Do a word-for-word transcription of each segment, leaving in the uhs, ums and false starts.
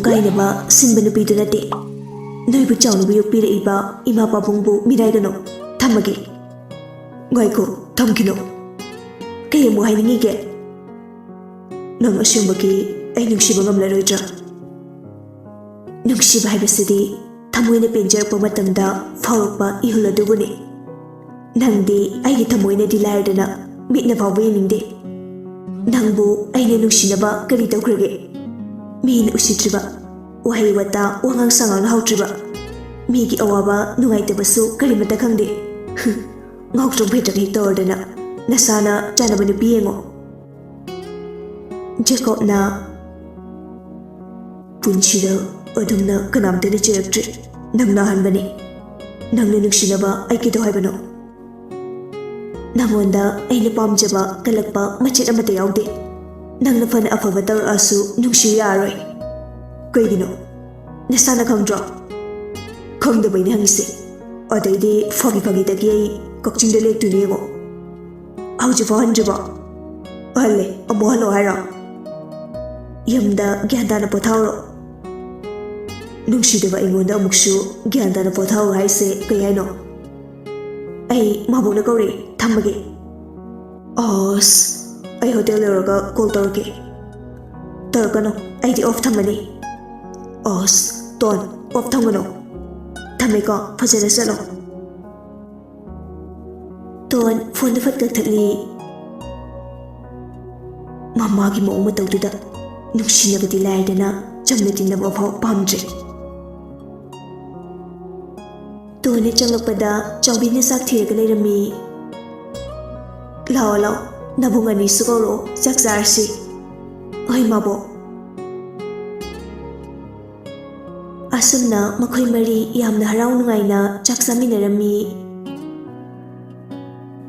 ꯄꯥꯏꯅꯕ ꯁꯤꯟꯕ ꯅꯨꯄꯤꯗꯨ ꯅꯠꯇꯦ꯫ ꯅꯣꯏꯕꯨ ꯆꯥꯎꯅꯕ ꯌꯣꯛꯄꯤꯔꯛꯏꯕ ꯏꯃꯥ ꯄꯥꯕꯨꯡꯕꯨ ꯃꯤꯔꯥꯏꯒꯅꯨ꯫ ꯊꯝꯃꯒꯦ꯫ ꯉꯥꯏꯈꯣ, ꯊꯝꯈꯤꯅꯣ꯫ ꯀꯩ ꯑꯃꯨꯛ ꯍꯥꯏꯅꯤꯡꯉꯤꯒꯦ? ꯅꯪ ꯑꯁꯦꯡꯕꯒꯤ ꯑꯩ ꯅꯨꯡꯁꯤꯕ ꯉꯝꯂꯔꯣꯏꯗ꯭ꯔꯥ? ꯅꯨꯡꯁꯤꯕ ꯍꯥꯏꯕꯁꯤꯗꯤ ꯊꯃꯣꯏꯅ ꯄꯦꯟꯖꯔꯛꯄ ꯃꯇꯝꯗ ꯐꯥꯎꯔꯛꯄ ꯏꯍꯨꯜ ꯑꯗꯨꯕꯨꯅꯤ꯫ ꯅꯪꯗꯤ ꯑꯩꯒꯤ ꯊꯃꯣꯏꯅꯗꯤ ꯂꯥꯏꯔꯗꯅ ꯃꯤꯠꯅ ꯐꯥꯎꯕ ꯌꯦꯡꯅꯤꯡꯗꯦ꯫ ꯅꯪꯕꯨ ꯑꯩꯅ ꯅꯨꯡꯁꯤꯅꯕ ꯀꯔꯤ ꯇꯧꯈ꯭ꯔꯒꯦ? ꯃꯤꯅ ꯎꯁꯤꯠꯇ꯭ꯔꯤꯕ, ꯋꯥꯍꯩ ꯋꯥꯇꯥ, ꯋꯥꯉꯥꯡ ꯁꯉꯥꯡꯅ ꯍꯥꯎꯇ꯭ꯔꯤꯕ, ꯃꯤꯒꯤ ꯑꯋꯥꯕ ꯅꯨꯡꯉꯥꯏꯇꯕꯁꯨ ꯀꯔꯤꯃꯠꯇ ꯈꯪꯗꯦ꯫ ꯍꯨꯝ, ꯉꯥꯎꯇ꯭ꯔꯣꯛ ꯐꯩꯗ꯭ꯔꯛ ꯍꯦꯛ ꯇꯧꯔꯗꯅ ꯅꯁꯥꯅ ꯆꯥꯅꯕ ꯅꯨꯄꯤ ꯌꯦꯡꯉꯣ꯫ ꯖꯦꯀꯣꯕꯅ, ꯄꯨꯟꯁꯤꯗ ꯑꯗꯨꯝꯅ ꯀꯅꯥꯝꯇꯅ ꯆꯦꯔꯛꯇ꯭ꯔꯤ꯫ ꯅꯪꯅ ꯑꯍꯥꯟꯕꯅꯤ꯫ ꯅꯪꯅ ꯅꯨꯡꯁꯤꯅꯕ ꯑꯩ ꯀꯩꯗꯧ ꯍꯥꯏꯕꯅꯣ? ꯅꯪꯉꯣꯟꯗ ꯑꯩꯅ ꯄꯥꯝꯖꯕ ꯀꯜꯂꯛꯄ ꯃꯆꯦꯠ ꯑꯃꯠꯇ ꯌꯥꯎꯗꯦ꯫ ꯅꯪꯅ ꯐꯅ ꯑꯐꯕ ꯇꯧꯔꯛꯑꯁꯨ ꯅꯨꯡꯁꯤꯌꯨ ꯌꯥꯔꯣꯏ꯫ ꯀꯩꯒꯤꯅꯣ? ꯅꯁꯥꯅ ꯈꯪꯗ꯭ꯔꯣ? ꯈꯪꯗꯕꯩꯅꯦ ꯍꯪꯉꯤꯁꯦ꯫ ꯑꯗꯩꯗꯤ ꯐꯥꯒꯤ ꯐꯥꯒꯤꯗꯒꯤ ꯑꯩ ꯀꯛꯆꯤꯡꯗ ꯂꯦꯛꯇꯣꯏꯅꯦ ꯌꯦꯡꯉꯣ꯫ ꯍꯧꯖꯤꯛꯐꯥꯎ ꯍꯟꯗ꯭ꯔꯤꯕꯣ? ꯍꯜꯂꯦ, ꯑꯃꯨꯛ ꯍꯜꯂꯣ ꯍꯥꯏꯔꯣ? ꯌꯨꯝꯗ ꯒ꯭ꯌꯥꯟ ꯇꯥꯅ ꯄꯣꯊꯥꯎꯔꯣ꯫ ꯅꯨꯡꯁꯤꯗꯕ ꯑꯩꯉꯣꯟꯗ ꯑꯃꯨꯛꯁꯨ ꯒ꯭ꯌꯥꯟ ꯇꯥꯅ ꯄꯣꯊꯥꯎꯔꯣ ꯍꯥꯏꯁꯦ ꯀꯩ ꯍꯥꯏꯅꯣ? ꯑꯩ ꯃꯥꯕꯣꯛꯅ ꯀꯧꯔꯛꯑꯦ, ꯊꯝꯃꯒꯦ꯫ ꯑꯁ, ꯑꯩ ꯍꯣꯇꯦꯜ ꯌꯧꯔꯒ ꯀꯣꯜ ꯇꯧꯔꯛꯀꯦ꯫ ꯇꯧꯔꯛꯀꯅꯨ, ꯑꯩꯗꯤ ꯑꯣꯐ ꯊꯝꯃꯅꯤ꯫ ꯑꯁ, ꯇꯣꯟ, ꯑꯣꯐ ꯊꯝꯒꯅꯨ꯫ ꯊꯝꯃꯦꯀꯣ, ꯐꯖꯅ ꯆꯠꯂꯣ꯫ ꯇꯣꯟ ꯐꯣꯟꯗꯨ ꯐꯠ ꯀꯛꯊꯠꯂꯤ꯫ ꯃꯃꯥꯒꯤ ꯃꯑꯣꯡ ꯃꯇꯧꯗꯨꯗ ꯅꯨꯡꯁꯤꯅꯕꯗꯤ ꯂꯥꯏꯔꯗꯅ ꯆꯝꯅ ꯇꯤꯟꯅꯕ ꯐꯥꯎ ꯄꯥꯝꯗ꯭ꯔꯦ꯫ ꯇꯣꯟꯅ ꯆꯪꯂꯛꯄꯗ ꯆꯥꯎꯕꯤꯅ ꯆꯥꯛ ꯊꯤꯔꯒ ꯂꯩꯔꯝꯃꯤ꯫ "ꯂꯥꯛꯑꯣ, ꯂꯥꯛꯑꯣ, ꯅꯕꯨꯡ ꯑꯅꯤꯁꯨ ꯀꯧꯔꯛꯑꯣ, ꯆꯥꯛ ꯆꯥꯔꯁꯤ꯫" "ꯍꯣꯏ, ꯃꯥꯕꯣꯛ꯫" ꯑꯁꯨꯝꯅ ꯃꯈꯣꯏ ꯃꯔꯤ ꯌꯥꯝꯅ ꯍꯔꯥꯎ ꯅꯨꯡꯉꯥꯏꯅ ꯆꯥꯛ ꯆꯥꯃꯤꯟꯅꯔꯝꯃꯤ꯫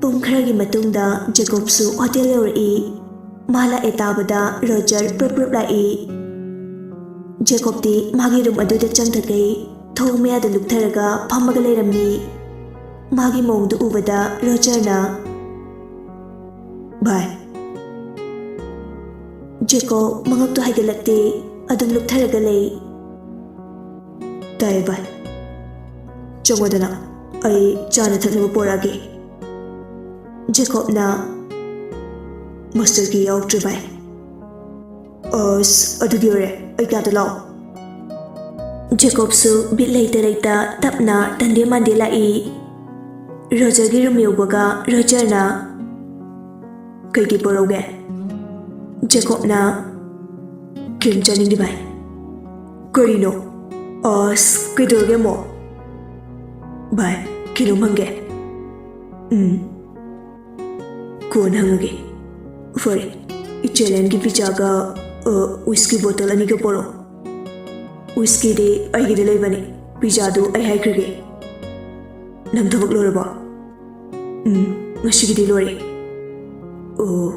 ꯄꯨꯡ ꯈꯔꯒꯤ ꯃꯇꯨꯡꯗ ꯖꯦꯀꯣꯕꯁꯨ ꯍꯣꯇꯦꯜ ꯌꯧꯔꯛꯏ꯫ ꯃꯥ ꯂꯥꯛꯑꯦ ꯇꯥꯕꯗ ꯔꯣꯖꯔ ꯄ꯭ꯔꯨꯞ ꯄ꯭ꯔꯨꯞ ꯂꯥꯛꯏ꯫ ꯖꯦꯀꯣꯕꯇꯤ ꯃꯥꯒꯤ ꯔꯨꯝ ꯑꯗꯨꯗ ꯆꯪꯊꯈꯩ ꯊꯣꯡ ꯃꯌꯥꯗ ꯂꯨꯞꯊꯔꯒ ꯐꯝꯃꯒ ꯂꯩꯔꯝꯃꯤ꯫ ꯃꯥꯒꯤ ꯃꯑꯣꯡꯗꯨ ꯎꯕꯗ ꯔꯣꯖꯔꯅ, "ꯚꯥꯏ꯫" ꯖꯦꯀꯣꯕ ꯃꯉꯛꯇꯨ ꯍꯥꯏꯒꯠꯂꯛꯇꯦ꯫ ꯑꯗꯨꯝ ꯂꯨꯞꯊꯔꯒ ꯂꯩ꯫ ꯇꯥꯏ ꯚꯥꯏ꯫ ꯆꯪꯉꯣꯗꯅ, ꯑꯩ ꯆꯥꯅ ꯊꯛꯅꯕ ꯄꯣꯔꯛꯑꯒꯦ꯫ ꯖꯦꯀꯣꯕꯅ ꯃꯥꯁꯇꯔ ꯀꯤ ꯌꯥꯎꯗ꯭ꯔꯦ ꯚꯥꯏ꯫ ꯑꯁ, ꯑꯗꯨꯒꯤ ꯑꯣꯏꯔꯦ, ꯑꯩ ꯀꯥꯗ ꯂꯥꯛꯑꯣ꯫ ꯖꯦꯀꯣꯕꯁꯨ ꯕꯤꯠ ꯂꯩꯇ ꯂꯩꯇ ꯇꯞꯅ ꯇꯟꯗꯦ ꯃꯥꯟꯗꯦ ꯂꯥꯛꯏ꯫ ꯔꯣꯖꯔꯒꯤ ꯔꯨꯝ ꯌꯧꯕꯒ ꯔꯣꯖꯔꯅ, "ꯀꯩꯀꯩ ꯄꯨꯔꯛꯎꯒꯦ?" ꯖꯦꯀꯣꯕꯅ, "ꯀꯩꯝ ꯆꯥꯅꯤꯡꯗꯦ ꯚꯥꯏ꯫" "ꯀꯔꯤꯅꯣ? ꯑꯁ, ꯀꯩꯗꯧꯔꯒꯦ ꯑꯃꯨꯛ?" "ꯚꯥꯏ, ꯀꯩꯅꯣꯝ ꯍꯪꯒꯦ꯫" "ꯎꯝ, ꯀꯣꯟꯅ ꯍꯪꯉꯒꯦ꯫ ꯐꯔꯦ, ꯏꯆꯦꯂꯦꯟꯒꯤ ꯄꯤꯖꯥꯒ, ꯑ, ꯋꯤꯁꯀꯤ ꯕꯣꯇꯜ ꯑꯅꯤꯒ ꯄꯣꯔꯛꯑꯣ꯫ ꯋꯤꯁꯀꯤꯗꯤ ꯑꯩꯒꯤꯗ ꯂꯩꯕꯅꯤ, ꯄꯤꯖꯥꯗꯨ ꯑꯩ ꯍꯥꯏꯈ꯭ꯔꯒꯦ꯫ ꯅꯪ ꯊꯕꯛ ꯂꯣꯏꯔꯕꯣ?" "ꯎꯝ, ꯉꯁꯤꯒꯤꯗꯤ ꯂꯣꯏꯔꯦ꯫" "ꯑꯣ꯫"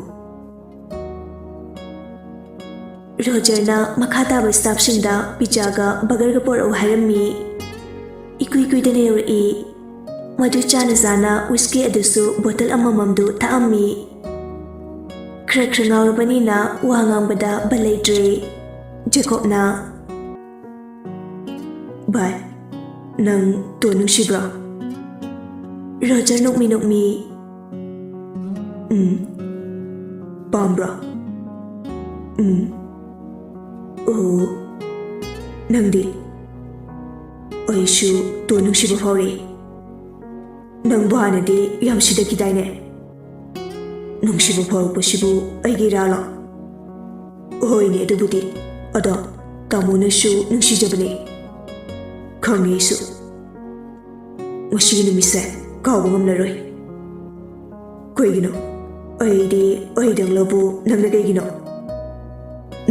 ꯔꯣꯖꯔꯅ ꯃꯈꯥ ꯇꯥꯕ ꯁ꯭ꯇꯥꯐꯁꯤꯡꯗ ꯄꯤꯖꯥꯒ ꯕꯔꯒꯔꯒ ꯄꯣꯔꯛꯎ ꯍꯥꯏꯔꯝꯃꯤ꯫ ꯏꯀꯨꯏ ꯀꯨꯏꯗꯅ ꯌꯧꯔꯛꯏ꯫ ꯃꯗꯨ ꯆꯥꯅ ꯆꯥꯅ ꯋꯤꯁꯀꯤ ꯑꯗꯨꯁꯨ ꯕꯣꯇꯜ ꯑꯃꯃꯝꯗꯨ ꯊꯛꯑꯝꯃꯤ꯫ ꯈꯔ ꯈꯔ ꯉꯥꯎꯔꯕꯅꯤꯅ ꯋꯥ ꯉꯥꯡꯕꯗ ꯕꯟ ꯂꯩꯇ꯭ꯔꯦ꯫ ꯖꯦꯀꯣꯕꯅ, "ꯚꯥꯏ, ꯅꯪ ꯇꯣꯟ ꯅꯨꯡꯁꯤꯕ꯭ꯔꯣ?" ꯔꯣꯖꯔ ꯅꯣꯛꯃꯤ ꯅꯣꯛꯃꯤ, "ꯎꯝ꯫ ꯄꯥꯝꯕ꯭ꯔꯣ?" "ꯎꯝ꯫ ꯑꯣ, ꯅꯪꯗꯤ?" "ꯑꯩꯁꯨ ꯇꯣꯟ ꯅꯨꯡꯁꯤꯕ ꯐꯥꯎꯔꯛꯏ꯫ ꯅꯪꯕꯨ ꯍꯥꯟꯅꯗꯤ ꯌꯥꯝ ꯁꯤꯗꯈꯤꯗꯥꯏꯅꯦ? ꯅꯨꯡꯁꯤꯕ ꯐꯥꯎꯔꯛꯄꯁꯤꯕꯨ ꯑꯩꯒꯤ ꯏꯔꯥꯜꯂꯣ?" "ꯍꯣꯏꯅꯦ, ꯑꯗꯨꯕꯨꯗꯤ꯫ ꯑꯗꯣ ꯇꯥꯃꯣꯅꯁꯨ ꯅꯨꯡꯁꯤꯖꯕꯅꯦ꯫ ꯈꯪꯉꯦ ꯑꯩꯁꯨ꯫ ꯉꯁꯤꯒꯤ ꯅꯨꯃꯤꯠꯁꯦ ꯀꯥꯎꯕ ꯉꯝꯂꯔꯣꯏ꯫" "ꯀꯩꯒꯤꯅꯣ? ꯑꯩꯗꯤ ꯑꯩꯗꯪꯂꯕꯨ, ꯅꯪꯅ ꯀꯩꯒꯤꯅꯣ?"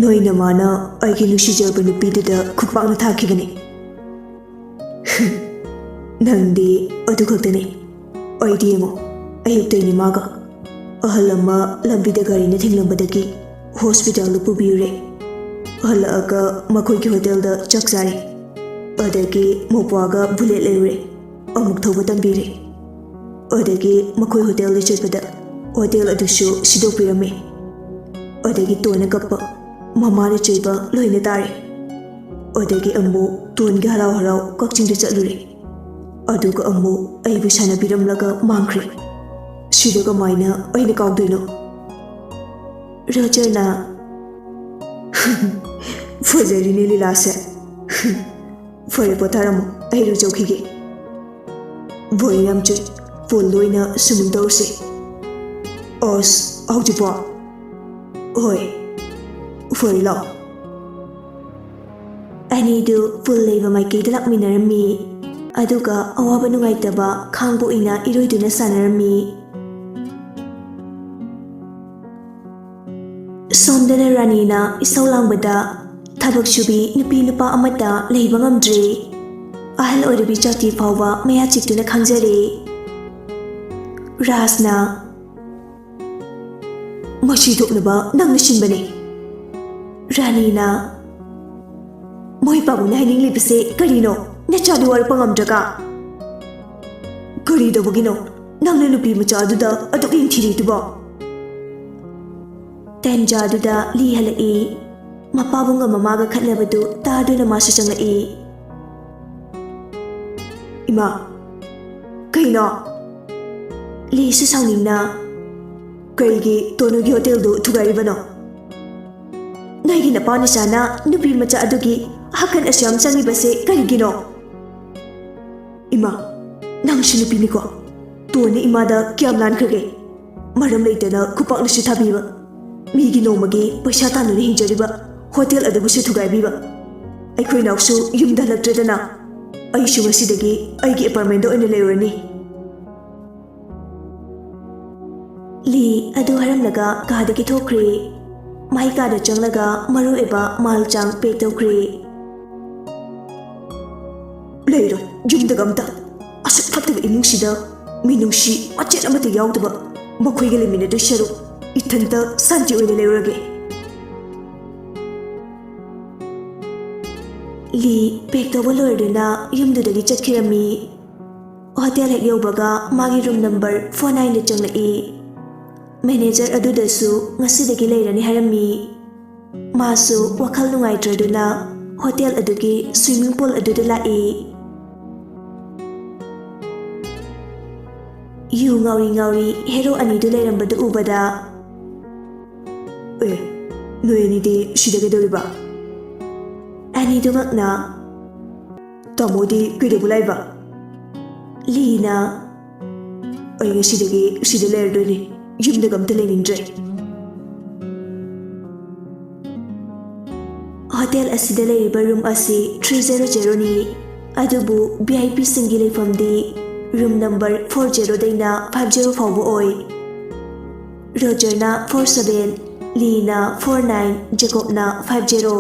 "ꯅꯣꯏ ꯅꯃꯥꯅ ꯑꯩꯒꯤ ꯅꯨꯡꯁꯤꯖꯔꯕ ꯅꯨꯄꯤꯗꯨꯗ ꯈꯨꯠꯄꯥꯛꯅ ꯊꯥꯈꯤꯕꯅꯤ꯫" "ꯅꯪꯗꯤ ꯑꯗꯨ ꯈꯛꯇꯅꯤ꯫ ꯑꯩꯗꯤ ꯌꯦꯡꯉꯣ, ꯑꯌꯨꯛꯇꯩꯅꯤ ꯃꯥꯒ꯫ ꯑꯍꯜ ꯑꯃ ꯂꯝꯕꯤꯗ ꯒꯥꯔꯤꯅ ꯊꯦꯡꯂꯝꯕꯗꯒꯤ ꯍꯣꯁꯄꯤꯇꯥꯜꯗ ꯄꯨꯕꯤꯔꯨꯔꯦ꯫ ꯍꯜꯂꯛꯑꯒ ꯃꯈꯣꯏꯒꯤ ꯍꯣꯇꯦꯜꯗ ꯆꯥꯛ ꯆꯥꯔꯦ꯫ ꯑꯗꯒꯤ ꯃꯧꯄ꯭ꯋꯥꯒ ꯕꯨꯂꯦꯠ ꯂꯩꯔꯨꯔꯦ꯫ ꯑꯃꯨꯛ ꯊꯧꯕ ꯇꯝꯕꯤꯔꯦ꯫ ꯑꯗꯒꯤ ꯃꯈꯣꯏ ꯍꯣꯇꯦꯜꯗ ꯆꯠꯄꯗ ꯍꯣꯇꯦꯜ ꯑꯗꯨꯁꯨ ꯁꯤꯗꯣꯛꯄꯤꯔꯝꯃꯦ꯫ ꯑꯗꯒꯤ ꯇꯣꯟꯅ ꯀꯞꯄ꯫ ꯃꯃꯥꯅ ꯆꯩꯕ ꯂꯣꯏꯅ ꯇꯥꯔꯦ꯫ ꯑꯗꯒꯤ ꯑꯃꯨꯛ ꯇꯣꯟꯒ ꯍꯔꯥꯎ ꯍꯔꯥꯎ ꯀꯛꯆꯤꯡꯗ ꯆꯠꯂꯨꯔꯦ꯫ ꯑꯗꯨꯒ ꯑꯃꯨꯛ ꯑꯩꯕꯨ ꯁꯥꯟꯅꯕꯤꯔꯝꯂꯒ ꯃꯥꯡꯈ꯭ꯔꯦ꯫ ꯁꯤꯗ ꯀꯃꯥꯏꯅ ꯑꯩꯅ ꯀꯥꯎꯗꯣꯏꯅꯣ? ꯔꯣꯖꯔꯅ, "ꯐꯖꯔꯤꯅꯦ ꯂꯤꯂꯥꯁꯦ꯫ ꯐꯔꯦ, ꯄꯣꯊꯥꯔꯝꯃꯣ, ꯑꯩ ꯂꯨꯖꯧꯈꯤꯒꯦ꯫ ꯕꯣꯔꯤꯡ ꯌꯥꯝ ꯆꯨꯏ, ꯄꯨꯜꯗ ꯑꯣꯏꯅ swimming ꯇꯧꯔꯨꯁꯦ꯫" "ꯑꯁ, ꯍꯧꯖꯤꯛꯄꯣ?" "ꯍꯣꯏ, ꯐꯔꯦ, ꯂꯥꯛꯑꯣ꯫" ꯑꯅꯤꯗꯨ ꯄꯨꯜ ꯂꯩꯕ ꯃꯥꯏꯀꯩꯗ ꯂꯥꯛꯃꯤꯟꯅꯔꯝꯃꯤ꯫ ꯑꯗꯨꯒ ꯑꯋꯥꯕ ꯅꯨꯡꯉꯥꯏꯇꯕ ꯈꯥꯡꯕ ꯑꯣꯏꯅ ꯏꯔꯣꯏꯗꯨꯅ ꯁꯥꯟꯅꯔꯝꯃꯤ꯫ ꯁꯣꯝꯗꯅ ꯔꯥꯅꯤꯅ ꯏꯁꯧ ꯂꯥꯡꯕꯗ ꯊꯕꯛ ꯁꯨꯕꯤ ꯅꯨꯄꯤ ꯅꯨꯄꯥ ꯑꯃꯠꯇ ꯂꯩꯕ ꯉꯝꯗ꯭ꯔꯦ꯫ ꯑꯍꯜ ꯑꯣꯏꯔꯕꯤ ꯆꯥꯇꯤ ꯐꯥꯎꯕ ꯃꯌꯥ ꯆꯤꯛꯇꯨꯅ ꯈꯥꯡꯖꯔꯦ꯫ ꯔꯥꯖꯅ, "ꯃꯁꯤ ꯊꯣꯛꯅꯕ ꯅꯪꯅ ꯁꯤꯟꯕꯅꯤ꯫" ꯔꯥꯅꯤꯅ, "ꯃꯣꯏ ꯄꯥꯕꯨꯡꯅ ꯍꯥꯏꯅꯤꯡꯂꯤꯕꯁꯦ ꯀꯔꯤꯅꯣ? ꯅꯆꯥꯗꯨ ꯋꯥꯔꯛꯄ ꯉꯝꯗ꯭ꯔꯒ?" "ꯀꯔꯤ ꯇꯧꯕꯒꯤꯅꯣ ꯅꯪꯅ ꯅꯨꯄꯤ ꯃꯆꯥ ꯑꯗꯨꯗ ꯑꯗꯨꯛ ꯌꯦꯡꯊꯤꯔꯤꯗꯨꯕꯣ?" ꯇꯟꯖꯥꯗꯨꯗ ꯂꯤ ꯍꯜꯂꯛꯏ꯫ ꯃꯄꯥꯕꯨꯡꯒ ꯃꯃꯥꯒ ꯈꯠꯅꯕꯗꯨ ꯇꯥꯗꯨꯅ ꯃꯥꯁꯨ ꯆꯪꯂꯛꯏ꯫ "ꯏꯃꯥ, ꯀꯩꯅꯣ?" ꯂꯤꯁꯨ ꯁꯥꯎꯅꯤꯡꯅ, "ꯀꯩꯒꯤ ꯇꯣꯅꯨꯒꯤ ꯍꯣꯇꯦꯜꯗꯨ ꯊꯨꯒꯥꯏꯔꯤꯕꯅꯣ? ꯅꯣꯏꯒꯤ ꯅꯄꯥ ꯅꯆꯥꯅ ꯅꯨꯄꯤ ꯃꯆꯥ ꯑꯗꯨꯒꯤ ꯍꯛꯈꯟ ꯑꯁꯨꯌꯥꯝ ꯆꯪꯂꯤꯕꯁꯦ ꯀꯔꯤꯒꯤꯅꯣ?" "ꯏꯃꯥ, ꯅꯪꯁꯨ ꯅꯨꯄꯤꯅꯤꯀꯣ? ꯇꯣꯟꯅ ꯏꯃꯥꯗ ꯀꯌꯥꯝ ꯂꯥꯟꯈ꯭ꯔꯒꯦ? ꯃꯔꯝ ꯂꯩꯇꯅ ꯈꯨꯄꯥꯛꯅꯁꯨ ꯊꯥꯕꯤꯕ, ꯃꯤꯒꯤ ꯅꯣꯡꯃꯒꯤ ꯄꯩꯁꯥ ꯇꯥꯟꯗꯨꯅ ꯍꯤꯡꯖꯔꯤꯕ ꯍꯣꯇꯦꯜ ꯑꯗꯨꯕꯨꯁꯨ ꯊꯨꯒꯥꯏꯕꯤꯕ꯫ ꯑꯩꯈꯣꯏ ꯏꯅꯥꯎꯁꯨ ꯌꯨꯝꯗ ꯍꯜꯂꯛꯇ꯭ꯔꯦꯗꯅ, ꯑꯩꯁꯨ ꯉꯁꯤꯗꯒꯤ ꯑꯩꯒꯤ ꯑꯦꯄꯥꯔꯠꯃꯦꯟꯗ ꯑꯣꯏꯅ ꯂꯩꯔꯨꯔꯅꯤ꯫" ꯂꯤ ꯑꯗꯨ ꯍꯥꯏꯔꯝꯂꯒ ꯀꯥꯗꯒꯤ ꯊꯣꯛꯈ꯭ꯔꯦ꯫ ꯃꯥꯏ ꯀꯥꯗ ꯆꯪꯂꯒ ꯃꯔꯨ ꯑꯣꯏꯕ ꯃꯥꯜ ꯆꯥꯡ ꯄꯦꯛ ꯇꯧꯈ꯭ꯔꯦ꯫ "ꯂꯩꯔꯣꯏ ꯌꯨꯝꯗꯒ ꯑꯝꯇ꯫ ꯑꯁꯨꯛ ꯐꯠꯇꯕ ꯏꯃꯨꯡꯁꯤꯗ ꯃꯤꯅꯨꯡꯁꯤ ꯃꯆꯦꯠ ꯑꯃꯠꯇ ꯌꯥꯎꯗꯕ ꯃꯈꯣꯏꯒ ꯂꯩꯃꯤꯟꯅꯗꯣꯏ ꯁꯔꯨꯛ ꯏꯊꯟꯇ ꯁꯥꯟꯇꯤ ꯑꯣꯏꯅ ꯂꯩꯔꯨꯔꯒꯦ꯫" ꯂꯤ ꯄꯦꯛ ꯇꯧꯕ ꯂꯣꯏꯔꯗꯨꯅ ꯌꯨꯝꯗꯨꯗꯒꯤ ꯆꯠꯈꯤꯔꯝꯃꯤ꯫ ꯍꯣꯇꯦꯜ ꯍꯦꯛ ꯌꯧꯕꯒ ꯃꯥꯒꯤ ꯔꯨꯝ ꯅꯝꯕꯔ ꯐꯣꯔ ꯅꯥꯏꯟꯗ ꯆꯪꯂꯛꯏ꯫ ꯃꯦꯅꯦꯖꯔ ꯑꯗꯨꯗꯁꯨ ꯉꯁꯤꯗꯒꯤ ꯂꯩꯔꯅꯤ ꯍꯥꯏꯔꯝꯃꯤ꯫ ꯃꯥꯁꯨ ꯋꯥꯈꯜ ꯅꯨꯡꯉꯥꯏꯇ꯭ꯔꯗꯨꯅ ꯍꯣꯇꯦꯜ ꯑꯗꯨꯒꯤ swimming pool ꯑꯗꯨꯗ ꯂꯥꯛꯏ꯫ ꯌꯨ ꯉꯥꯎꯔꯤ ꯉꯥꯎꯔꯤ ꯍꯦꯔꯣ ꯑꯅꯤꯗꯨ ꯂꯩꯔꯝꯕꯗꯨ ꯎꯕꯗ, "ꯑꯦ, ꯅꯣꯏ ꯑꯅꯤꯗꯤ ꯁꯤꯗ ꯀꯩꯗꯧꯔꯤꯕ?" ꯑꯅꯤꯗꯨꯃꯛꯅ, "ꯇꯥꯃꯣꯗꯤ ꯀꯩꯗꯧꯕ ꯂꯥꯛꯏꯕ?" ꯂꯤꯅ, "ꯑꯩ ꯉꯁꯤꯗꯒꯤ ꯁꯤꯗ ꯂꯩꯔꯗꯣꯏꯅꯤ, ꯌꯨꯝꯗꯒ ꯑꯝꯇ ꯂꯩꯅꯤꯡꯗ꯭ꯔꯦ꯫" ꯍꯣꯇꯦꯜ ꯑꯁꯤꯗ ꯂꯩꯔꯤꯕ ꯔꯨꯝ ꯑꯁꯤ three zero zeroꯅꯤ, ꯑꯗꯨꯕꯨ ꯚꯤ ꯑꯥꯏ ꯄꯤꯁꯤꯡꯒꯤ ꯂꯩꯐꯝꯗꯤ ꯔꯨꯝ ꯅꯝꯕꯔ four zeroꯗꯩꯅ five zero ꯐꯥꯎꯕ ꯑꯣꯏ꯫ ꯔꯣꯖꯔꯅ four seven, ꯂꯤꯅ four nine, ꯖꯦꯀꯣꯕꯅ five zero꯫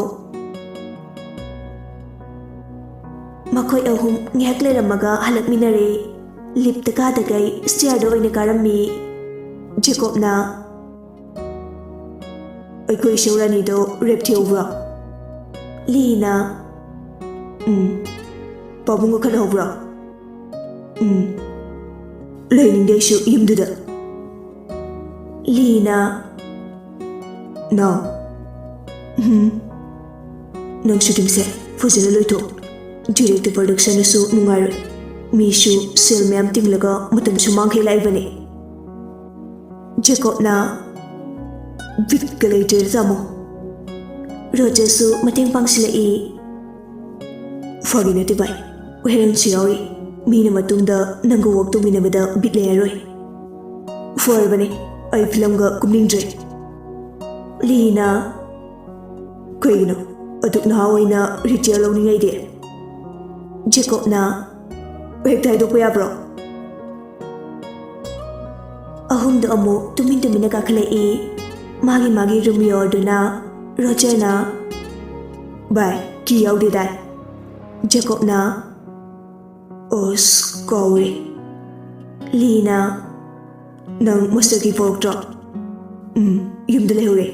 ꯃꯈꯣꯏ ꯑꯍꯨꯝ ꯉꯥꯏꯍꯥꯛ ꯂꯩꯔꯝꯃꯒ ꯍꯜꯂꯛꯃꯤꯟꯅꯔꯦ꯫ ꯂꯤꯞꯇ ꯀꯥꯗꯈꯩ ꯁ꯭ꯇꯤꯌꯔꯗ ꯑꯣꯏꯅ ꯀꯥꯔꯝꯃꯤ꯫ ꯖꯦꯀꯣꯕꯅ, "ꯑꯩꯈꯣꯏ ꯏꯁꯧ ꯔꯥꯅꯤꯗꯣ ꯔꯦꯞ ꯊꯤꯍꯧꯕ꯭ꯔꯣ?" ꯂꯤꯅ, "ꯎꯝ꯫ ꯄꯥꯕꯨꯡꯒ ꯈꯠꯅꯍꯧꯕ꯭ꯔꯣ?" "ꯎꯝ꯫ ꯂꯩꯅꯤꯡꯗꯦ ꯑꯩꯁꯨ ꯌꯨꯝꯗꯨꯗ꯫" ꯂꯤꯅ, "ꯅꯥꯎ, ꯎꯝ, ꯅꯪ ꯁꯨꯇꯤꯡꯁꯦ ꯐꯖꯅ ꯂꯣꯏꯊꯣꯛ꯫ Direct to productionꯅꯁꯨ ꯅꯨꯡꯉꯥꯏꯔꯣꯏ꯫ ꯃꯤꯁꯨ ꯁꯦꯜ ꯃꯌꯥꯝ ꯇꯤꯡꯂꯒ ꯃꯇꯝꯁꯨ ꯃꯥꯡꯈꯩ ꯂꯥꯛꯏꯕꯅꯤ꯫" ꯖꯦꯀꯣꯕꯅ, "ꯕꯤꯠꯀ ꯂꯩꯇ꯭ꯔꯦꯗ ꯇꯥꯃꯣ꯫" ꯔꯣꯖꯔꯁꯨ ꯃꯇꯦꯡ ꯄꯥꯡꯁꯤꯜꯂꯛꯏ꯫ "ꯐꯥꯒꯤ ꯅꯠꯇꯦ ꯚꯥꯏ, ꯍꯦꯔꯣꯏꯟꯁꯨ ꯌꯥꯎꯔꯤ꯫ ꯃꯤꯅ ꯃꯇꯨꯡꯗ ꯅꯪꯒ ꯋꯥꯛ ꯇꯧꯃꯤꯟꯅꯕꯗ ꯕꯤꯠ ꯂꯩꯔꯔꯣꯏ꯫ ꯐꯔꯕꯅꯦ, ꯑꯩ ꯐꯤꯂꯝꯒ ꯀꯨꯝꯅꯤꯡꯗ꯭ꯔꯦ꯫" ꯂꯤꯅ, "ꯀꯩꯒꯤꯅꯣ? ꯑꯗꯨꯛ ꯅꯍꯥ ꯑꯣꯏꯅ ꯔꯤꯇꯤꯌꯔ ꯂꯧꯅꯤꯡꯉꯩꯗꯤ?" ꯖꯦꯀꯣꯕꯅ, "ꯍꯦꯛꯇ ꯍꯥꯏꯗꯣꯛꯄ ꯌꯥꯕ꯭ꯔꯣ?" ꯑꯍꯨꯝꯗꯣ ꯑꯃꯨꯛ ꯇꯨꯃꯤꯟ ꯇꯨꯃꯤꯟꯅ ꯀꯥꯈꯠꯂꯛꯏ꯫ ꯃꯥꯒꯤ ꯃꯥꯒꯤ ꯔꯨꯝ ꯌꯧꯔꯗꯨꯅ ꯔꯣꯖꯔꯅ, "ꯚꯥꯏ, ꯀꯤ ꯌꯥꯎꯗꯦꯗꯥꯏ?" ꯖꯦꯀꯣꯕꯅ, "ꯑꯁ, ꯀꯥꯎꯔꯦ꯫" ꯂꯤꯅ, "ꯅꯪ ꯃꯥꯁꯇꯔꯒꯤ ꯄꯣꯔꯛꯇ꯭ꯔꯣ?" "ꯎꯝ, ꯌꯨꯝꯗ ꯂꯩꯍꯧꯔꯦ꯫"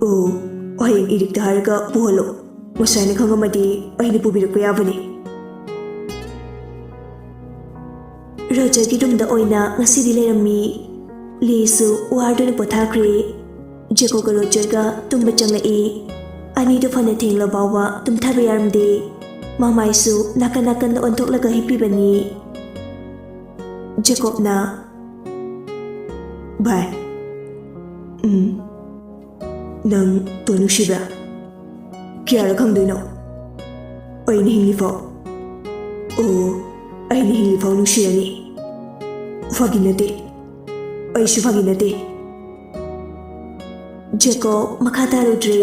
"ꯑꯣ, ꯍꯌꯦꯡ ꯏꯔꯤꯛꯇ ꯍꯥꯏꯔꯒ ꯄꯨꯍꯜꯂꯣ꯫ ꯉꯁꯥꯏꯅ ꯈꯪꯉꯝꯃꯗꯤ ꯑꯩꯅ ꯄꯨꯕꯤꯔꯛꯄ ꯌꯥꯕꯅꯤ꯫" ꯔꯣꯖꯔꯒꯤ ꯔꯨꯝꯗ ꯑꯣꯏꯅ ꯉꯁꯤꯗꯤ ꯂꯩꯔꯝꯃꯤ꯫ ꯂꯤꯁꯨ ꯋꯥꯔꯗꯨꯅ ꯄꯣꯊꯥꯈ꯭ꯔꯦ꯫ ꯖꯦꯀꯣꯕꯀ ꯔꯣꯖꯔꯒ ꯇꯨꯝꯕ ꯆꯪꯂꯛꯏ꯫ ꯑꯅꯤꯗꯨ ꯐꯅ ꯊꯦꯡꯂ ꯐꯥꯎꯕ ꯇꯨꯝꯊꯕ ꯌꯥꯔꯝꯗꯦ꯫ ꯃꯃꯥꯏꯁꯨ ꯅꯥꯀꯟ ꯅꯥꯀꯟꯗ ꯑꯣꯟꯊꯣꯛꯂꯒ ꯍꯤꯞꯄꯤꯕꯅꯤ꯫ ꯖꯦꯀꯣꯕꯅ, "ꯚꯥꯏ, ꯎꯝ, ꯅꯪ ꯇꯣ ꯅꯨꯡꯁꯤꯕ꯭ꯔꯥ? ꯀꯌꯥꯔꯛ ꯈꯪꯗꯣꯏꯅꯣ? ꯑꯩꯅ ꯍꯤꯡꯂꯤꯐꯥꯎ꯫ ꯑꯣ, ꯑꯩꯅ ꯍꯤꯡꯂꯤꯐꯥꯎ ꯅꯨꯡꯁꯤꯔꯅꯤ꯫ ꯐꯥꯒꯤ ꯅꯠꯇꯦ꯫ ꯑꯩꯁꯨ ꯐꯥꯒꯤ ꯅꯠꯇꯦ꯫" ꯖꯦꯀꯣꯕ ꯃꯈꯥ ꯇꯥꯔꯨꯗ꯭ꯔꯦ꯫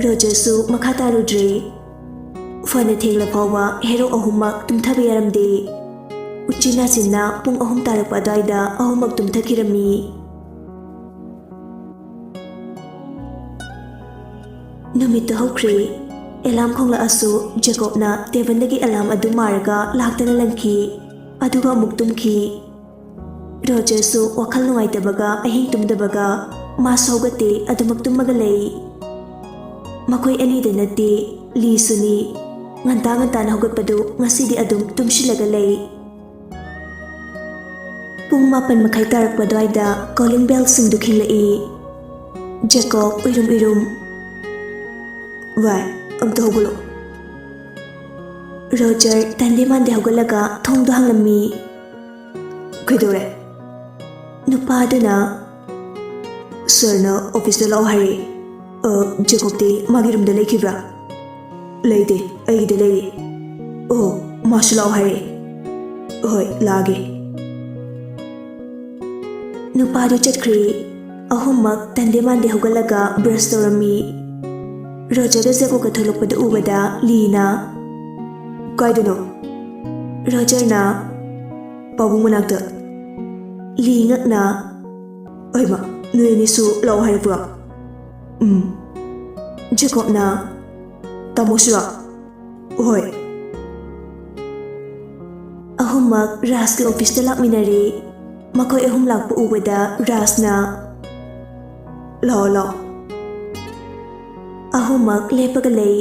ꯔꯣꯖꯔꯁꯨ ꯃꯈꯥ ꯇꯥꯔꯨꯗ꯭ꯔꯦ꯫ ꯐꯅ ꯊꯦꯡꯂ ꯐꯥꯎꯕ ꯍꯦꯔꯣ ꯑꯍꯨꯝꯃꯛ ꯇꯨꯝꯊꯕ ꯌꯥꯔꯝꯗꯦ꯫ ꯎꯆꯤꯟ ꯅꯥꯆꯤꯟꯅ ꯄꯨꯡ ꯑꯍꯨꯝ ꯇꯥꯔꯛꯄ ꯑꯗꯨꯋꯥꯏꯗ ꯑꯍꯨꯝꯃꯛ ꯇꯨꯝꯊꯈꯤꯔꯝꯃꯤ꯫ ꯅꯨꯃꯤꯠꯇꯨ ꯍꯧꯈ꯭ꯔꯦ꯫ ꯑꯦꯂꯥꯝ ꯈꯣꯡꯂꯛꯑꯁꯨ ꯖꯦꯀꯣꯕꯅ ꯇꯦꯕꯜꯗꯒꯤ ꯑꯦꯂꯥꯝ ꯑꯗꯨ ꯃꯥꯔꯒ ꯂꯥꯛꯇꯅ ꯂꯪꯈꯤ꯫ ꯑꯗꯨꯒ ꯑꯃꯨꯛ ꯇꯨꯝꯈꯤ꯫ ꯔꯣꯖꯔꯁꯨ ꯋꯥꯈꯜ ꯅꯨꯡꯉꯥꯏꯇꯕꯒ ꯑꯍꯤꯡ ꯇꯨꯝꯗꯕꯒ ꯃꯥꯁꯨ ꯍꯧꯒꯠꯇꯦ, ꯑꯗꯨꯃꯛ ꯇꯨꯝꯃꯒ ꯂꯩ꯫ ꯃꯈꯣꯏ ꯑꯅꯤꯗ ꯅꯠꯇꯦ, ꯂꯤꯁꯨꯅꯤ꯫ ꯉꯟꯇꯥ ꯉꯟꯇꯥꯅ ꯍꯧꯒꯠꯄꯗꯨ ꯉꯁꯤꯗꯤ ꯑꯗꯨꯝ ꯇꯨꯝꯁꯤꯜꯂꯒ ꯂꯩ꯫ ꯄꯨꯡ ꯃꯥꯄꯟ ꯃꯈꯥꯏ ꯇꯥꯔꯛꯄ ꯑꯗꯨꯋꯥꯏꯗ ꯀꯣꯂꯤꯡ ꯕꯦꯜꯁꯤꯡꯗꯨ ꯈꯤꯡꯂꯛꯏ꯫ ꯖꯦꯀꯣꯕ ꯎꯏꯔꯨꯝ ꯎꯏꯔꯨꯝ, "ꯚꯥꯏ, ꯑꯝꯇ ꯍꯧꯒꯠꯂꯣ꯫" ꯔꯣꯖꯔ ꯇꯟꯗꯦ ꯃꯥꯟꯗꯦ ꯍꯧꯒꯠꯂꯒ ꯊꯣꯡꯗꯣ ꯍꯥꯡꯂꯝꯃꯤ꯫ "ꯀꯩꯗꯧꯔꯦ?" ꯅꯨꯄꯥꯗꯨꯅ, "ꯁꯥꯔꯅ ꯑꯣꯐꯤꯁꯇ ꯂꯥꯛꯑꯣ ꯍꯥꯏꯔꯛꯑꯦ꯫ ꯑ, ꯖꯦꯀꯣꯕꯇꯤ ꯃꯥꯒꯤ ꯔꯨꯝꯗ ꯂꯩꯈꯤꯕ꯭ꯔꯥ?" "ꯂꯩꯇꯦ, ꯑꯩꯒꯤꯗ ꯂꯩꯔꯤ꯫" "ꯑꯣ, ꯃꯥꯁꯨ ꯂꯥꯛꯑꯣ ꯍꯥꯏꯔꯛꯑꯦ꯫" "ꯍꯣꯏ, ꯂꯥꯛꯑꯒꯦ꯫" ꯅꯨꯄꯥꯗꯨ ꯆꯠꯈ꯭ꯔꯦ꯫ ꯑꯍꯨꯝꯃꯛ ꯇꯟꯗꯦ ꯃꯥꯟꯗꯦ ꯍꯧꯒꯠꯂꯒ ꯕ꯭ꯔꯁ ꯇꯧꯔꯝꯃꯤ꯫ ꯔꯣꯖꯔꯒ ꯖꯦꯀꯣꯕꯀ ꯊꯣꯛꯂꯛꯄꯗ ꯎꯕꯗ ꯂꯤꯅ, "ꯀꯥꯏꯗꯅꯣ?" ꯔꯣꯖꯔꯅ, "ꯄꯥꯕꯨꯡ ꯃꯅꯥꯛꯇ꯫" ꯂꯤ ꯉꯛꯅ, "ꯑꯩꯃ, ꯅꯣꯏ ꯑꯅꯤꯁꯨ ꯂꯥꯛꯑꯣ ꯍꯥꯏꯔꯛꯄ꯭ꯔꯣ?" "ꯎꯝ꯫" ꯖꯦꯀꯣꯕꯅ, "ꯇꯥꯃꯣꯁꯨꯔꯣ?" "ꯍꯣꯏ꯫" ꯑꯍꯨꯝꯃꯛ ꯔꯥꯖꯀꯤ ꯑꯣꯐꯤꯁꯇ ꯂꯥꯛꯃꯤꯟꯅꯔꯦ꯫ ꯃꯈꯣꯏ ꯑꯍꯨꯝ ꯂꯥꯛꯄ ꯎꯕꯗ ꯔꯥꯖꯅ, "ꯂꯥꯛꯑꯣ, ꯂꯥꯛꯑꯣ꯫" ꯑꯍꯨꯝꯃꯛ ꯂꯦꯞꯄꯒ ꯂꯩ꯫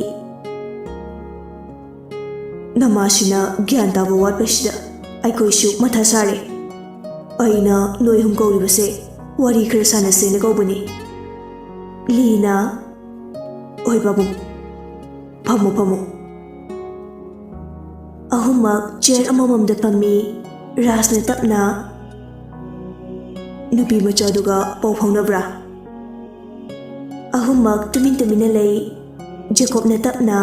"ꯅꯃꯥꯁꯤꯅ ꯒ꯭ꯌꯥꯟ ꯇꯥꯕ ꯋꯥꯠꯄꯁꯤꯗ ꯑꯩꯈꯣꯏꯁꯨ ꯃꯊꯥ ꯁꯥꯔꯦ꯫ ꯑꯩꯅ ꯅꯣꯏ ꯑꯍꯨꯝ ꯀꯧꯔꯤꯕꯁꯦ ꯋꯥꯔꯤ ꯈꯔ ꯁꯥꯟꯅꯁꯦꯅ ꯀꯧꯕꯅꯤ꯫" ꯂꯤꯅ, "ꯍꯣꯏ ꯄꯥꯕꯨꯡ, ꯐꯝꯃꯨ, ꯐꯝꯃꯨ"꯫ ꯑꯍꯨꯝꯃꯛ ꯆꯤꯌꯔ ꯑꯃꯃꯝꯗ ꯐꯝꯃꯤ꯫ ꯔꯥꯖꯅ ꯇꯞꯅ, "ꯅꯨꯄꯤ ꯃꯆꯥꯗꯨꯒ ꯄꯥꯎ ꯐꯥꯎꯅꯕ꯭ꯔꯥ?" ꯑꯍꯨꯝꯃꯛ ꯇꯨꯃꯤꯟ ꯇꯨꯃꯤꯟꯅ ꯂꯩ꯫ ꯖꯦꯀꯣꯕꯅ ꯇꯞꯅ,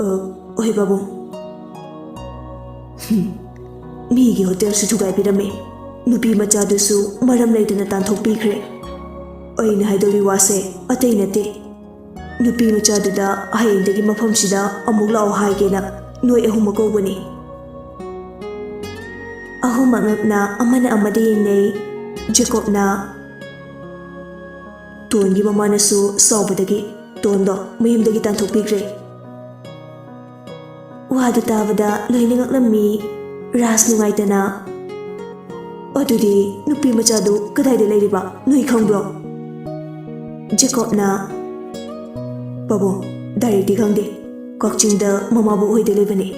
"ꯑ, ꯍꯣꯏ ꯄꯥꯕꯨꯡ꯫ ꯍꯨꯝ, ꯃꯤꯒꯤ ꯍꯣꯇꯦꯜꯁꯨ ꯊꯨꯒꯥꯏꯕꯤꯔꯝꯃꯦ꯫ ꯅꯨꯄꯤ ꯃꯆꯥꯗꯨꯁꯨ ꯃꯔꯝ ꯂꯩꯇꯅ ꯇꯥꯟꯊꯣꯛꯄꯤꯈ꯭ꯔꯦ꯫ ꯑꯩꯅ ꯍꯥꯏꯗꯧꯔꯤ ꯋꯥꯁꯦ ꯑꯇꯩ ꯅꯠꯇꯦ꯫ ꯅꯨꯄꯤ ꯃꯆꯥꯗꯨꯗ ꯍꯌꯦꯡꯗꯒꯤ ꯃꯐꯝꯁꯤꯗ ꯑꯃꯨꯛ ꯂꯥꯛꯑꯣ ꯍꯥꯏꯒꯦꯅ ꯅꯣꯏ ꯑꯍꯨꯝꯃꯛ ꯀꯧꯕꯅꯤ"꯫ ꯑꯍꯨꯝꯃꯛ ꯉꯛꯅ ꯑꯃꯅ ꯑꯃꯗ ꯌꯦꯡꯅꯩ꯫ ꯖꯦꯀꯣꯕꯅ, "ꯇꯣꯟꯒꯤ ꯃꯃꯥꯅꯁꯨ ꯁꯥꯎꯕꯗꯒꯤ ꯇꯣꯟꯗꯣ ꯃꯌꯨꯝꯗꯒꯤ ꯇꯥꯟꯊꯣꯛꯄꯤꯈ꯭ꯔꯦ"꯫ ꯋꯥꯗꯨ ꯇꯥꯕꯗ ꯂꯣꯏꯅ ꯉꯛꯂꯝꯃꯤ꯫ ꯔꯥꯖ ꯅꯨꯡꯉꯥꯏꯇꯅ, "ꯑꯗꯨꯗꯤ ꯅꯨꯄꯤ ꯃꯆꯥꯗꯨ ꯀꯗꯥꯏꯗ ꯂꯩꯔꯤꯕ, ꯅꯣꯏ ꯈꯪꯕ꯭ꯔꯣ?" ꯖꯦꯀꯣꯕꯅ, "ꯄꯥꯕꯨꯡ, ꯗꯥꯏꯔꯦꯛꯇꯤ ꯈꯪꯗꯦ꯫ ꯀꯛꯆꯤꯡꯗ ꯃꯃꯥꯕꯣꯛ ꯍꯣꯏꯗ ꯂꯩꯕꯅꯦ"꯫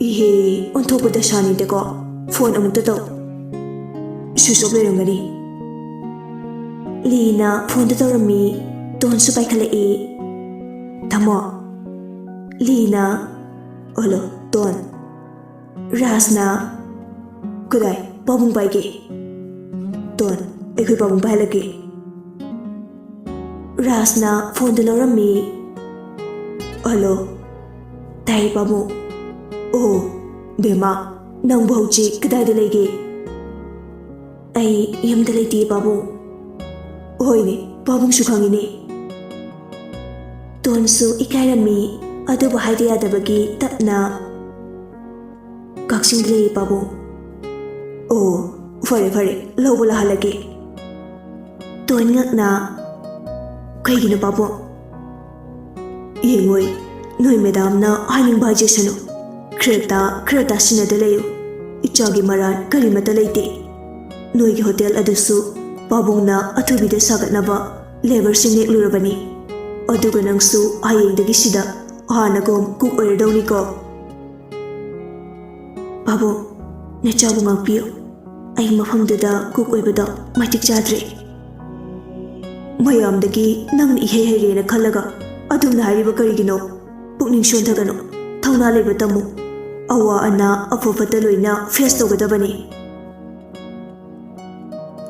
"ꯏꯍꯦ, ꯑꯣꯟꯊꯣꯛꯄ ꯗꯁꯥꯅꯤꯗꯀꯣ꯫ ꯐꯣꯟ ꯑꯃꯨꯛꯇ ꯇꯧ꯫ ꯁ꯭ꯋꯤꯆ ꯑꯣꯐ ꯂꯩꯔꯝꯒꯅꯤ"꯫ ꯂꯤꯅ ꯐꯣꯟꯗ ꯇꯧꯔꯝꯃꯤ꯫ ꯇꯣꯟꯁꯨ ꯄꯥꯏꯈꯠꯂꯛꯏ꯫ "ꯊꯝꯃꯣ"꯫ ꯂꯤꯅ, "ꯍꯜꯂꯣ, ꯇꯣꯟ"꯫ ꯔꯥꯖꯅ, "ꯀꯗꯥꯏ? ꯄꯥꯕꯨꯡ ꯄꯥꯏꯒꯦ"꯫ "ꯇꯣꯟ, ꯑꯩꯈꯣꯏ ꯄꯥꯕꯨꯡ ꯄꯥꯏꯍꯜꯂꯛꯀꯦ"꯫ ꯔꯥꯖꯅ ꯐꯣꯟꯗꯨ ꯂꯧꯔꯝꯃꯤ꯫ "ꯍꯜꯂꯣ"꯫ "ꯇꯥꯏ ꯄꯥꯕꯨꯡ"꯫ "ꯑꯣ, ꯕꯦꯝꯃ, ꯅꯪꯕꯨ ꯍꯧꯖꯤꯛ ꯀꯗꯥꯏꯗ ꯂꯩꯒꯦ?" "ꯑꯩ ꯌꯨꯝꯗ ꯂꯩꯇꯦ ꯄꯥꯕꯨꯡ"꯫ "ꯍꯣꯏꯅꯦ, ꯄꯥꯕꯨꯡꯁꯨ ꯈꯪꯉꯤꯅꯦ"꯫ ꯇꯣꯟꯁꯨ ꯏꯀꯥꯏꯔꯝꯃꯤ, ꯑꯗꯨꯕꯨ ꯍꯥꯏꯗ ꯌꯥꯗꯕꯒꯤ ꯇꯞꯅ, "ꯀꯛꯆꯤꯡꯗ ꯂꯩꯌꯦ ꯄꯥꯕꯨꯡ"꯫ "ꯑꯣ, ꯐꯔꯦ ꯐꯔꯦ, ꯂꯧꯕ ꯂꯥꯛꯍꯜꯂꯒꯦ"꯫ ꯇꯣꯟ ꯉꯛꯅ, "ꯀꯩꯒꯤꯅꯣ ꯄꯥꯕꯨꯡ?" "ꯌꯦꯡꯉꯣꯏ, ꯅꯣꯏ ꯃꯦꯗꯥꯝꯅ ꯍꯥꯏꯅꯤꯡꯕ ꯍꯥꯏꯖꯁꯅꯨ꯫ ꯈꯔ ꯇꯥ, ꯈꯔ ꯇꯥꯁꯤꯟꯅꯗ ꯂꯩꯌꯨ꯫ ꯏꯆꯥꯒꯤ ꯃꯔꯥꯜ ꯀꯔꯤꯃꯠꯇ ꯂꯩꯇꯦ꯫ ꯅꯣꯏꯒꯤ ꯍꯣꯇꯦꯜ ꯑꯗꯨꯁꯨ ꯄꯥꯕꯨꯡꯅ ꯑꯊꯨꯕꯤꯗ ꯁꯥꯒꯠꯅꯕ ꯂꯦꯕꯔꯁꯤꯡ ꯅꯦꯛꯂꯨꯔꯕꯅꯤ꯫ ꯑꯗꯨꯒ ꯅꯪꯁꯨ ꯍꯌꯦꯡꯗꯒꯤ ꯁꯤꯗ ꯍꯥꯟꯅꯒꯨꯝ ꯀꯨꯛ ꯑꯣꯏꯔꯗꯧꯅꯤꯀꯣ"꯫ "ꯄꯥꯕꯨꯡ, ꯅꯆꯥꯕꯨ ꯉꯥꯛꯄꯤꯌꯨ꯫ ꯑꯩ ꯃꯐꯝꯗꯨꯗ ꯀꯨꯛ ꯑꯣꯏꯕꯗꯣ ꯃꯇꯤꯛ ꯆꯥꯗ꯭ꯔꯦ"꯫ ꯃꯌꯥꯝꯗꯒꯤ ꯅꯪꯅ ꯏꯍꯩ ꯍꯩꯔꯦꯅ ꯈꯜꯂꯒ ꯑꯗꯨꯝꯅ ꯍꯥꯏꯔꯤꯕ ꯀꯔꯤꯒꯤꯅꯣ? ꯄꯨꯛꯅꯤꯡ ꯁꯣꯟꯊꯒꯅꯨ꯫ ꯊꯧꯅꯥ ꯂꯩꯕ ꯇꯝꯃꯨ꯫ ꯑꯋꯥ ꯑꯅꯥ ꯑꯐ ꯐꯠꯇ ꯂꯣꯏꯅ ꯐꯦꯁ ꯇꯧꯒꯗꯕꯅꯤ꯫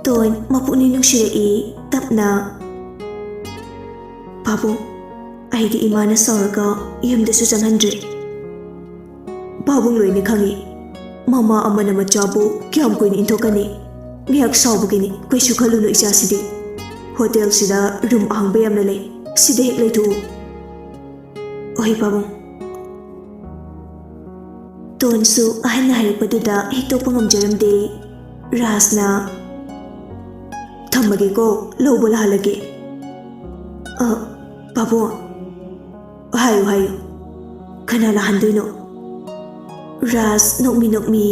ꯇꯣꯟ ꯃꯄꯨꯛꯅꯤꯡ ꯅꯨꯡꯁꯤꯔꯛꯏ꯫ ꯇꯞꯅ, "ꯄꯥꯕꯨꯡ, ꯑꯩꯗꯤ ꯏꯃꯥꯅ ꯁꯥꯎꯔꯒ ꯌꯨꯝꯗꯁꯨ ꯆꯪꯍꯟꯗ꯭ꯔꯦ꯫" "ꯄꯥꯕꯨꯡ ꯂꯣꯏꯅ ꯈꯪꯏ꯫ ꯃꯃꯥ ꯑꯃꯅ ꯃꯆꯥꯕꯨ ꯀꯌꯥꯝ ꯀꯨꯏꯅ ꯏꯟꯊꯣꯛꯀꯅꯤ? ꯉꯥꯏꯍꯥꯛ ꯁꯥꯎꯕꯒꯤꯅꯤ, ꯀꯩꯁꯨ ꯈꯜꯂꯨꯅꯨ ꯏꯆꯥꯁꯤꯗꯤ꯫ ꯍꯣꯇꯦꯜꯁꯤꯗ ꯔꯨꯝ ꯑꯍꯥꯡꯕ ꯌꯥꯝꯅ ꯂꯩ, ꯁꯤꯗ ꯍꯦꯛ ꯂꯩꯊꯣꯛꯎ꯫" "ꯍꯣꯏ ꯄꯥꯕꯨꯡ꯫" ꯇꯣꯟꯁꯨ ꯑꯍꯟꯅ ꯍꯥꯏꯔꯛꯄꯗꯨꯗ ꯍꯤꯛꯇꯣꯛꯄ ꯉꯝꯖꯔꯝꯗꯦ꯫ ꯔꯥꯖꯅ, "ꯊꯝꯃꯒꯦꯀꯣ, ꯂꯧꯕ ꯂꯥꯛꯍꯜꯂꯒꯦ꯫" "ꯑ, ꯄꯥꯕꯨꯡ꯫" "ꯍꯥꯏꯌꯨ, ꯍꯥꯏꯌꯨ꯫ ꯀꯅꯥ ꯂꯥꯛꯍꯟꯗꯣꯏꯅꯣ?" ꯔꯥꯖ ꯅꯣꯛꯃꯤ ꯅꯣꯛꯃꯤ,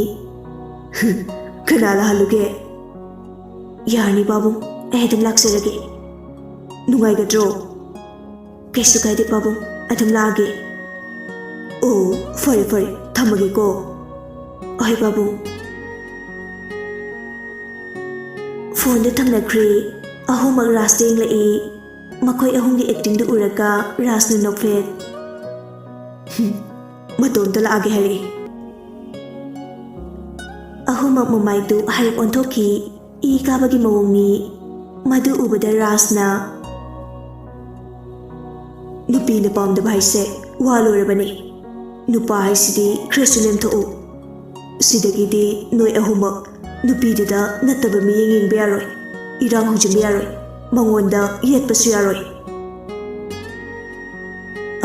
"ꯀꯅꯥ ꯂꯥꯛꯍꯜꯂꯨꯒꯦ? ꯌꯥꯔꯅꯤ ꯄꯥꯕꯨꯡ, ꯑꯩ ꯑꯗꯨꯝ ꯂꯥꯛꯆꯔꯒꯦ꯫" "ꯅꯨꯡꯉꯥꯏꯒꯗ꯭ꯔꯣ?" "ꯀꯩꯁꯨ ꯀꯥꯏꯗꯦ ꯄꯥꯕꯨꯡ, ꯑꯗꯨꯝ ꯂꯥꯛꯑꯒꯦ꯫" "ꯑꯣ, ꯐꯔꯦ ꯐꯔꯦ, ꯊꯝꯃꯒꯦꯀꯣ꯫" "ꯍꯣꯏ ꯄꯥꯕꯨꯡ꯫" ꯐꯣꯟꯗꯨ ꯊꯝꯅꯈ꯭ꯔꯦ꯫ ꯑꯍꯨꯝꯃꯛ ꯔꯥꯖꯇ ꯌꯦꯡꯂꯛꯏ꯫ ꯃꯈꯣꯏ ꯑꯍꯨꯝꯒꯤ ꯑꯦꯛꯇꯤꯡꯗꯨ ꯎꯔꯒ ꯔꯥꯖꯅ ꯅꯣꯛꯐꯦꯠ꯫ "ꯍꯨꯝ, ꯃꯇꯣꯝꯇ ꯂꯥꯛꯑꯒꯦ ꯍꯥꯏꯔꯛꯏ꯫" ꯑꯍꯨꯝꯃꯛ ꯃꯃꯥꯏꯗꯨ ꯍꯥꯏꯔꯞ ꯑꯣꯟꯊꯣꯛꯈꯤ꯫ ꯏ ꯀꯥꯕꯒꯤ ꯃꯑꯣꯡꯅꯤ꯫ ꯃꯗꯨ ꯎꯕꯗ ꯔꯥꯖꯅ, "ꯅꯨꯄꯤꯅ ꯄꯥꯝꯗꯕ ꯍꯥꯏꯁꯦ ꯋꯥ ꯂꯣꯏꯔꯕꯅꯤ꯫ ꯅꯨꯄꯥ ꯍꯥꯏꯁꯤꯗꯤ ꯈꯔꯁꯨ ꯂꯦꯝꯊꯣꯛꯎ꯫ ꯁꯤꯗꯒꯤꯗꯤ ꯅꯣꯏ ꯑꯍꯨꯝꯃꯛ ꯅꯨꯄꯤꯗꯨꯗ ꯅꯠꯇꯕ ꯃꯤꯠꯌꯦꯡ ꯌꯦꯡꯕ ꯌꯥꯔꯣꯏ, ꯏꯔꯥꯡ ꯍꯧꯖꯤꯟꯕ ꯌꯥꯔꯣꯏ, ꯃꯉꯣꯟꯗ ꯌꯦꯠꯄꯁꯨ ꯌꯥꯔꯣꯏ꯫"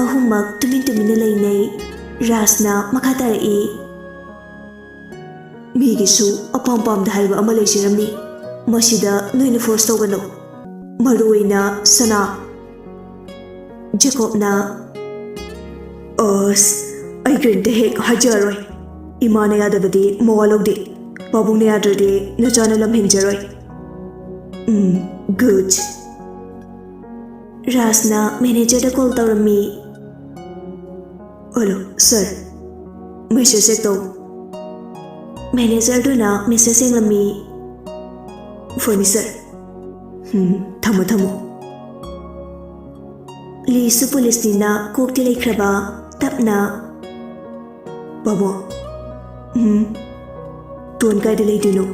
ꯑꯍꯨꯝꯃꯛ ꯇꯨꯃꯤꯟ ꯇꯨꯃꯤꯟꯅ ꯂꯩꯅꯩ꯫ ꯔꯥꯖꯅ ꯃꯈꯥ ꯇꯥꯔꯛꯏ, "ꯃꯤꯒꯤꯁꯨ ꯑꯄꯥꯝ ꯄꯥꯝꯗ ꯍꯥꯏꯕ ꯑꯃ ꯂꯩꯖꯔꯝꯃꯤ꯫ ꯃꯁꯤꯗ ꯅꯣꯏꯅ ꯐꯣꯔꯁ ꯇꯧꯒꯅꯨ꯫ ꯃꯔꯨ ꯑꯣꯏꯅ ꯁꯅꯥ꯫" ꯖꯦꯀꯣꯕꯅ, "ꯑꯁ, ꯑꯩ ꯀꯔꯤꯝꯇ ꯍꯦꯛ ꯍꯥꯏꯖꯔꯔꯣꯏ꯫ ꯏꯃꯥꯅ ꯌꯥꯗꯕꯗꯤ ꯃꯋꯥ ꯂꯧꯗꯦ꯫ ꯄꯥꯕꯨꯡꯅ ꯌꯥꯗ꯭ꯔꯗꯤ ꯅꯆꯥꯅ ꯂꯝ ꯍꯦꯟꯖꯔꯣꯏ꯫" "ꯎꯝ, ꯒꯨꯗ꯫" ꯔꯥꯖꯅ ꯃꯦꯅꯦꯖꯔꯗ ꯀꯣꯜ ꯇꯧꯔꯝꯃꯤ꯫ "ꯍꯜꯂꯣ, ꯁꯥꯔ꯫ ꯃꯦꯁꯦꯖ ꯆꯦꯛ ꯇꯧ꯫" ꯃꯦꯅꯦꯖꯔꯗꯨꯅ ꯃꯦꯁꯦꯖ ꯌꯦꯡꯂꯝꯃꯤ꯫ "ꯐꯅꯤ, ꯁꯥꯔ꯫" ꯎꯝ, ꯊꯝꯃꯣ, ꯊꯝꯃꯣ꯫ ꯂꯤꯁꯨ ꯄꯨꯂꯤꯁꯅꯤꯅ ꯀꯣꯛꯇꯤ ꯂꯩꯈ꯭ꯔꯕ꯫ ꯇꯞꯅ, "ꯄꯥꯕꯨꯡ, ꯎꯝ, ꯇꯣꯟ ꯀꯥꯏꯗ ꯂꯩꯗꯣꯏꯅꯣ?"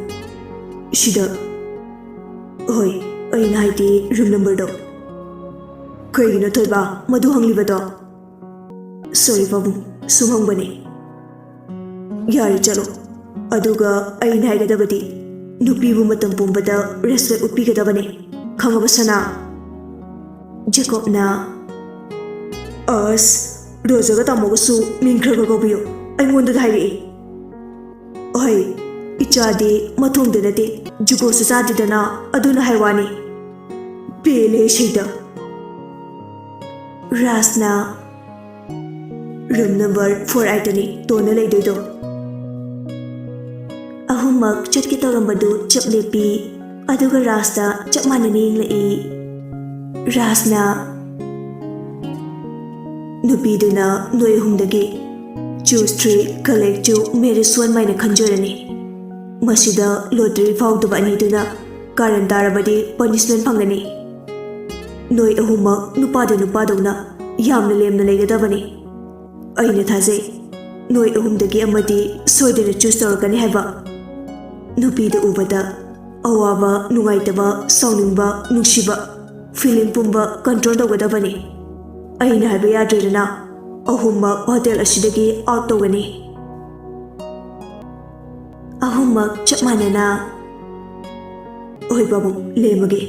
"ꯁꯤꯗ꯫ ꯍꯣꯏ, ꯑꯩꯅ ꯍꯥꯏꯗꯤ ꯔꯨꯝ ꯅꯝꯕꯔꯗꯣ꯫" "ꯀꯩꯒꯤꯅꯣ ꯊꯣꯏꯕ ꯃꯗꯨ ꯍꯪꯂꯤꯕꯗꯣ?" "ꯁꯣꯔꯤ ꯄꯥꯕꯨꯡ, ꯁꯨꯝ ꯍꯪꯕꯅꯦ꯫" "ꯌꯥꯔꯦ, ꯆꯠꯂꯣ꯫ ꯑꯗꯨꯒ ꯑꯩꯅ ꯍꯥꯏꯒꯗꯕꯗꯤ, ꯅꯨꯄꯤꯕꯨ ꯃꯇꯝ ꯄꯨꯝꯕꯗ ꯔꯦꯁꯄꯦꯛ ꯎꯠꯄꯤꯒꯗꯕꯅꯦ꯫ ꯈꯪꯉꯕ, ꯁꯅꯥ?" ꯖꯦꯀꯣꯕꯅ, "ꯑꯁ, ꯔꯣꯖꯔꯒ ꯇꯥꯃꯣꯒꯁꯨ ꯃꯤꯡ ꯈꯔ ꯈꯔ ꯀꯧꯕꯤꯌꯨ꯫ ꯑꯩꯉꯣꯟꯗ ꯍꯥꯏꯔꯛꯏ꯫" "ꯍꯣꯏ, ꯏꯆꯥꯗꯤ ꯃꯊꯣꯡꯗ ꯅꯠꯇꯦ, ꯖꯨꯒꯣꯠꯁꯨ ꯆꯥꯗꯦꯗꯅ, ꯑꯗꯨꯅ ꯍꯥꯏ ꯋꯥꯅꯤ꯫" "ꯄꯦꯜꯂꯦ ꯁꯤꯗ꯫" ꯔꯥꯖꯅ, "ꯔꯨꯝ ꯅꯝꯕꯔ ꯐꯣꯔ ꯑꯥꯏꯠꯇꯅꯤ ꯇꯣꯟꯅ ꯂꯩꯗꯣꯏꯗꯣ꯫" ꯑꯍꯨꯝꯃꯛ ꯆꯠꯀꯦ ꯇꯧꯔꯝꯕꯗꯨ ꯆꯞ ꯂꯦꯞꯄꯤ, ꯑꯗꯨꯒ ꯔꯥꯖꯇ ꯆꯞ ꯃꯥꯟꯅꯅ ꯌꯦꯡꯂꯛꯏ꯫ ꯔꯥꯖꯅ, "ꯅꯨꯄꯤꯗꯨꯅ ꯅꯣꯏ ꯑꯍꯨꯝꯗꯒꯤ choose three, collect two, marriage one ꯍꯥꯏꯅ ꯈꯟꯖꯔꯅꯤ꯫ ꯃꯁꯤꯗ ꯂꯣꯇꯔꯤ ꯐꯥꯎꯗꯕ ꯑꯅꯤꯗꯨꯅ ꯀꯥꯔꯟ ꯇꯥꯔꯕꯗꯤ ꯄꯅꯤꯁꯃꯦꯟ ꯐꯪꯒꯅꯤ꯫ ꯅꯣꯏ ꯑꯍꯨꯝꯃꯛ ꯅꯨꯄꯥꯗ ꯅꯨꯄꯥꯗꯧꯅ ꯌꯥꯝꯅ ꯂꯦꯝꯅ ꯂꯩꯒꯗꯕꯅꯤ꯫ ꯑꯩꯅ ꯊꯥꯖꯩ, ꯅꯣꯏ ꯑꯍꯨꯝꯗꯒꯤ ꯑꯃꯗꯤ ꯁꯣꯏꯗꯅ ꯆꯨꯁ ꯇꯧꯔꯛꯀꯅꯤ ꯍꯥꯏꯕ꯫ ꯅꯨꯄꯤꯗ ꯎꯕꯗ ꯑꯋꯥꯕ, ꯅꯨꯡꯉꯥꯏꯇꯕ, ꯁꯥꯎꯅꯤꯡꯕ, ꯅꯨꯡꯁꯤꯕ, ꯐꯤꯂꯤꯡ ꯄꯨꯝꯕ ꯀꯟꯇ꯭ꯔꯣꯜ ꯇꯧꯒꯗꯕꯅꯤ꯫ ꯑꯩꯅ ꯍꯥꯏꯕ ꯌꯥꯗ꯭ꯔꯦꯗꯅ, ꯑꯍꯨꯝꯃꯛ ꯍꯣꯇꯦꯜ ꯑꯁꯤꯗꯒꯤ ꯑꯥꯎꯠ ꯇꯧꯒꯅꯤ꯫" ꯑꯍꯨꯝꯃꯛ ꯆꯞ ꯃꯥꯟꯅꯅ, "ꯍꯣꯏ ꯄꯥꯕꯨꯡ, ꯂꯦꯝꯃꯒꯦ꯫"